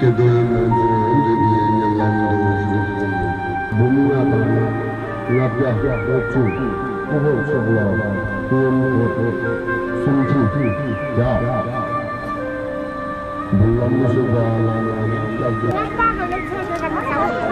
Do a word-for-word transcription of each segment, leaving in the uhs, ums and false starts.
འབུམ་ལྔ་དང་ལྔ་བརྒྱ་ལྔ་བཅུ་སྐུ་འཁོར་ཚོགས་ལ་སྔོན་འགྲོ་སུམ་ཁྲི་བརྒྱ། འབུམ་ལམ་མི་བཟོད་པ་ལ་སྐྱབས་སུ།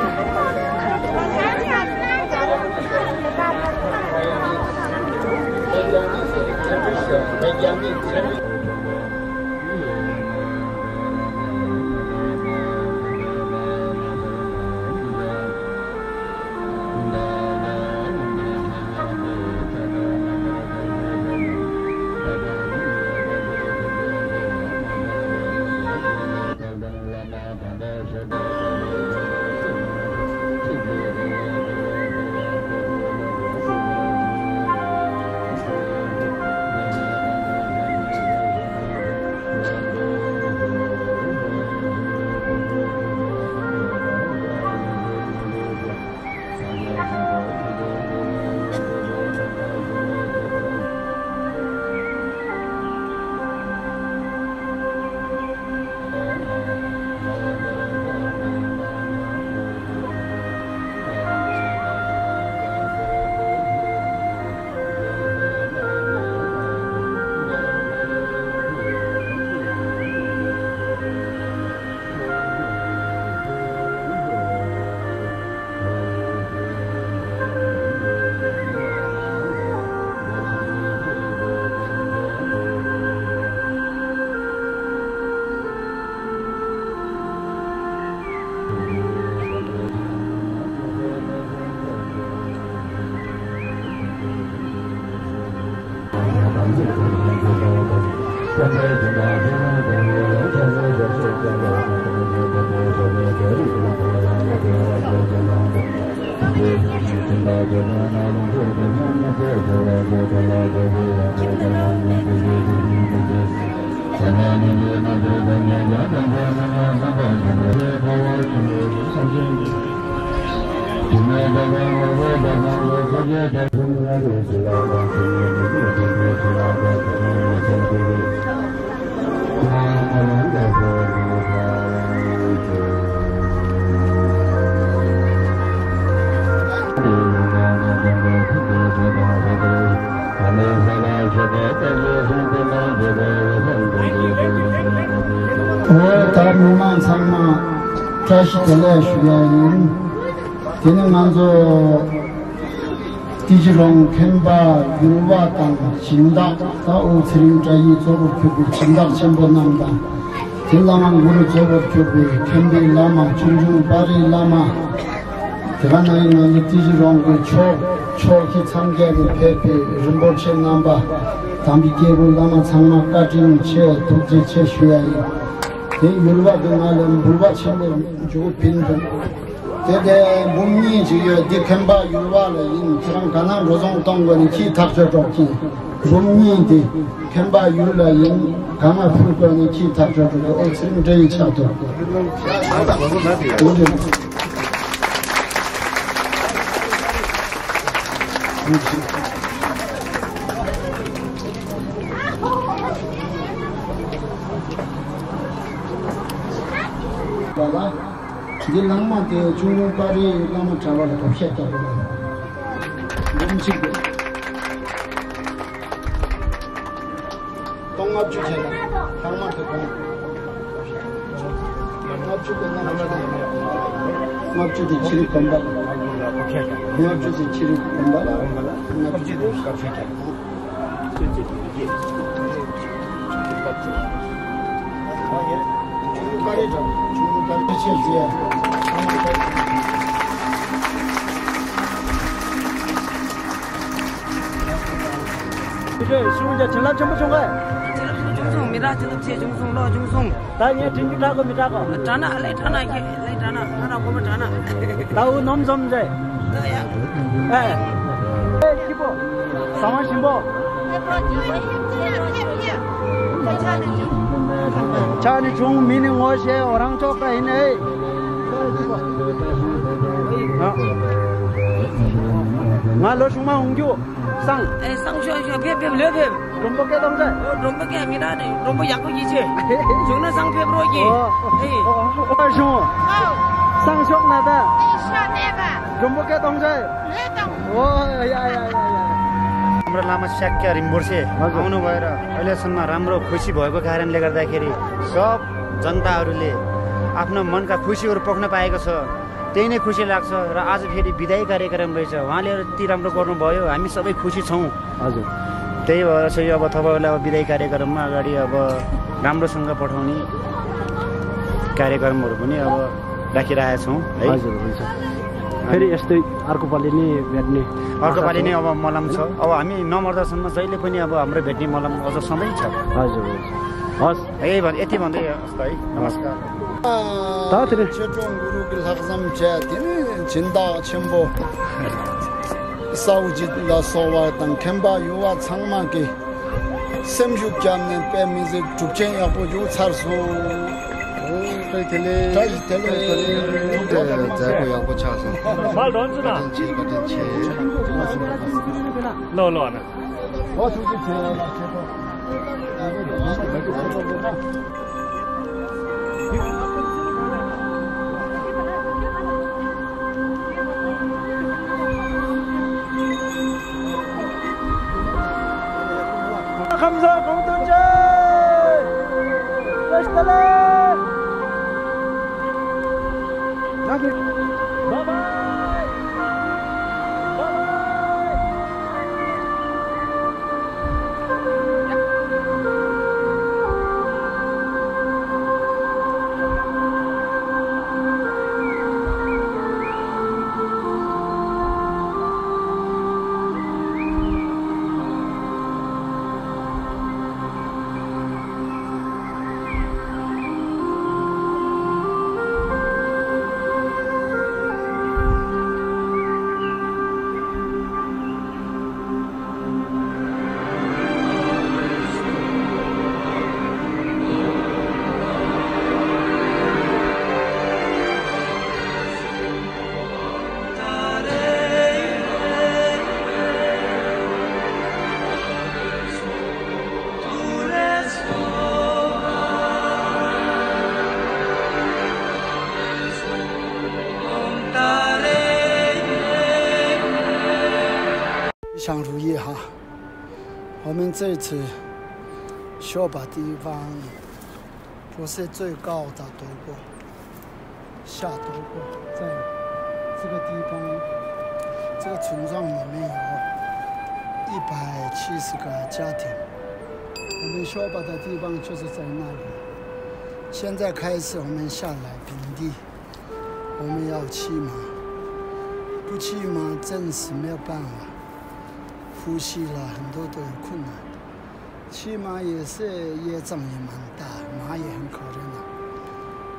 འོ་ད་མི་མང་ཚང་མ་བཀྲ་ཤིས་བདེ་ལེགས་ཞུ་ཡ་ཡིན། དེ་ནི་ང་ཚོ་ཏི་ཇི་རོང་མཁན་པ་ཡུལ་བ་དང་སྦྱིན་བདག་ད་ཨོ་ཚེ་རིང་བཀྲ་ཡིས་གཙོ་བོར་གྱུར་པའི་སྦྱིན་བདག་ཆེན་པོ་རྣམས་དང་། དེ་བླ་མ་གུ་རུ་གཙོ་བོར་གྱུར་པའི་མཁན་པའི་བླ་མ་ཆུང་ཆུང་དཔའ་རིས་བླ་མ། དེ་ག་ནང་བཞིན་ང་ཚོ་ཏི་ཇི་རོང་གི་ཕྱོགས་ཕྱོགས་ཀྱི་མཚམས་བརྒྱད་ནས་ཕེབས་པའི་རིན་པོ་ཆེ་རྣམ་པ། དམ་པའི་སྐྱེས་བུ་བླ་མ་ཚང་མ་བཀའ་དྲིན་ཆེ། ཐུགས་རྗེ་ཆེ་ཞུ་ཡ་ཡིན། དེ་ཡུལ་བ་དེ་ང་ལ་འབུལ་བ་ཆེན་པོ་འཇུག་པིན་འདུག་དེ་དེ་འབུམ་གཉིས་ཅིག་ཡོད། འདི་མཁན་པ་ཡུལ་བ་ལ་ཡིན། ཁྱེད་རང་ག་ན་འགྲོ་སོང་གཏོང་དགོས་ནས་ཁྱིའི་ཐག་ཆོད་གྲོགས་ཀྱིས། འབུམ་གཉིས་དེ་མཁན་པ་ཡུལ་ལ་ཡིན། ག་ན་ཕུལ་དགོས་ནས་ཁྱིའི་ཐག་ཆོད་གྲོགས་ཀྱིས། ཨོ་ཚེ་རིང་བཀྲ་ཡིས་ཆགས་ཐུབ། འོ་དེ། འདི་ལྷག་མ་དེ་ཆུང་ཆུང་དཔའ་རིས་བླ་མ་གྲྭ་བ་ལ་ཐོབ་ཤ་རྒྱག་དགོས། འབུམ་གཅིག་དགོས། སྟོང་ལྔ་བཅུ་བྱས་ན་ལྷག་མ་དེ་གོང་། ལྔ་བཅུ་དེ་ལྔ་བཅུ་དེ་ཕྱི་རིགས་གོམས་པ་ལ། ལྔ་བཅུ་དེ་ཕྱི་རིགས་གོམས་པ་ལ། ལྔ་བཅུ་དེ་སྐར་ཆ་བརྒྱད། ཤུགས་རྒྱ་བྱིན་རླབས་ཆེན་པོ་བྱུང་ག་བྱིན་རླབས་ཆེན་པོ་བྱུང་སོང་། མི་རག་བྱིན་རླབས་ཆེ་བྱུང་སོང་། ལོ་བྱུང་སོང་། ད་ངས་དྲིན་གྱིས་དྲག་གོ་མི་དྲག་གོ་དྲག་ན་ལས་དྲག་ན་ཁྱེད། ལས་དྲག་ན་ང་རང་གོ་མ་དྲག་ན། ད་འུ་ནོམ་ཟོམ་མཛད། ཨེ། ཨེ་སྐྱིད་པོ། ཟ་མ་ཞིམ་པོ། ཆ་ནི་བྱུང་མི་ནི་ངོ་ཤེས། འོ་རང་ཅོག་ཀ་ཡིན་ཨེ། ཨ། ང་ལོ་ཆུང་མ་འོང་རྒྱུ། སང་། ཨེ་སང་ཤོག་ཤོག་ཕེབས་ཕེབས་ལོས་ཕེབས། མགྲོན་པོ་སྐད་གཏོང་ཆེ། ཨོ་མགྲོན་པོ་སྐད་མི་འདྲ་ནི་མགྲོན་པོ་ཡག་པོ་ཡིན་ཆེ། བྱུང་ན་སང་ཕེབས་རོགས་གྱིས། ཨོ། ཨེ། ཨོ་ཆུང་། ཨོ། སང་ཤོག་ན་ད། ཨེ་ཤོག་ནས་པ། མགྲོན་པོ་སྐད་གཏོང་ཆེ། ལོས་གཏོང་། ཨོ་ཡ་ཡ་ཡ་ཡ། हाम्रो लामा शाक्य रिम्पोछे हजुर। आउनुभएर अहिलेसम्म राम्रो खुसी भएको कारणले गर्दाखेरि सब जनताहरूले आफ्नो मनका खुसीहरू पोख्न पाएको छ। त्यही नै खुसी लाग्छ। र आज फेरि बिदाई कार्यक्रम रहेछ, उहाँले यति राम्रो गर्नुभयो, हामी सबै खुसी छौँ। हजुर। त्यही भएर चाहिँ अब तपाईँहरूलाई अब बिदाई कार्यक्रममा अगाडि अब राम्रोसँग पठाउने कार्यक्रमहरू पनि अब राखिरहेका छौँ है। हजुर, हुन्छ। फेरि यस्तै अर्को पालि नै भेट्ने अर्को आशा पालि छ। नै अब मलम छ। अब हामी नमर्दासम्म जहिले पनि अब हाम्रो भेट्ने मलम अझ सधैँ छ। हजुर, हुन्छ। हस्। यही भन्- यति भन्दै हस् त है। नमस्कार। ད་དེ་རེད། ཆོས་སྐྱོང་གུ་རུ་གི་ལྷག་བསམ་བྱས། དེ་ནས་སྦྱིན་བདག་ཆེན་པོ་ས་བོ་ཇི་ལ་སོགས་པ་དང་མཁན་པ་ཡུལ་བ་ཚང་མ་གི་སེམས་ཤུགས་བརྒྱབ་ནས་དཔེ་མི་སྲིད་གྲུབ་ཆེན་ཡག་པོ་བྱུང་ཚར་སོང་། བཀྲ་ཤིས་བདེ་ལེགས། བཀྲ་ཤིས་བདེ་ལེགས། མཛད་སྒོ་ཡག་པོ་ཆགས་སོང་། མར་འགྲོ་འཛིན་ན། བཀའ་དྲིན་ཆེ། བཀའ་དྲིན་ཆེ། ལོ་ལོ་ན། ཨོ་ཐུགས་རྗེ་ཆེ། ཁམས་བཟང་གོང་དུ་མཇལ། བཀྲ་ཤིས་བདེ་ལེགས། Bye bye. Bye bye. ཞང་རུ་ཡི་ཧ། 我们这次修把地方不是最高的多过，下多过，在这个地方，这个村庄里面有一百七十个家庭。我们修把的地方就是在那里。现在开始，我们下来平地，我们要骑马，不骑马真是没有办法，呼吸了很多都有困难。 骑马也是业障也蛮大，马也很可怜的，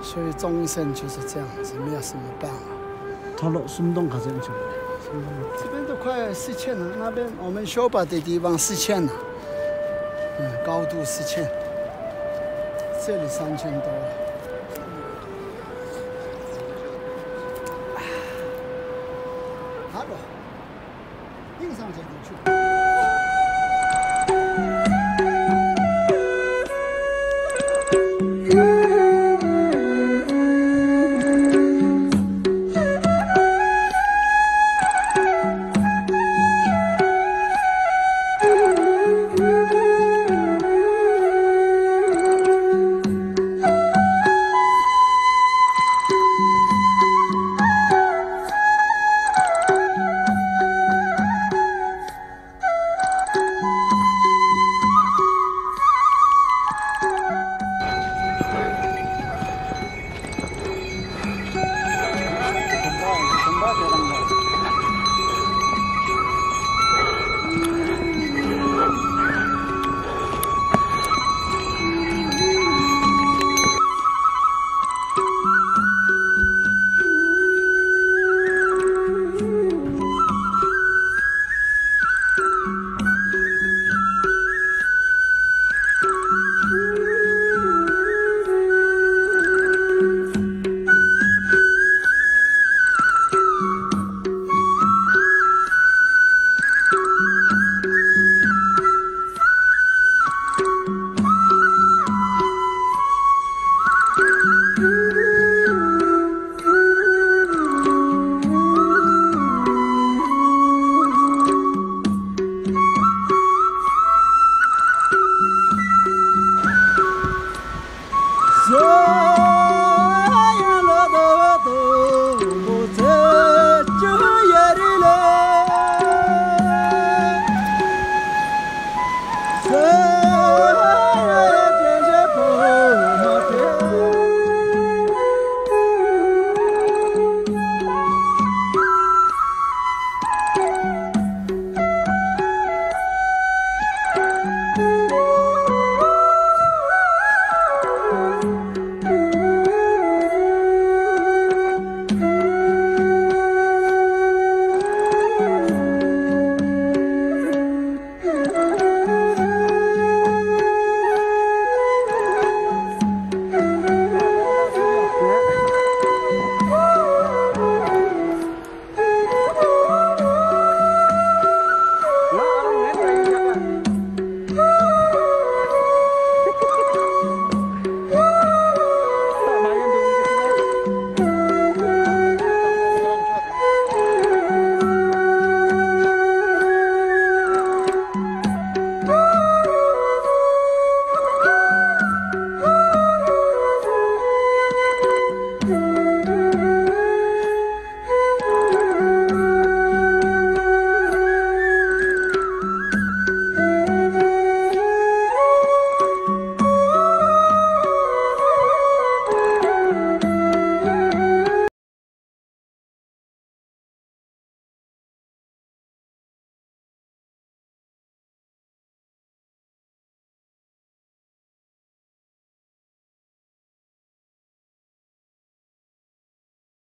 所以终身就是这样子，没有什么办法。 ཐོ་ལོ་སུམ་སྟོང་ག་ཚོད་བྱུང་། 这边都快四千了，那边我们修把的地方四千了，嗯，高度四千，这里三千多了。好了，硬上去就去。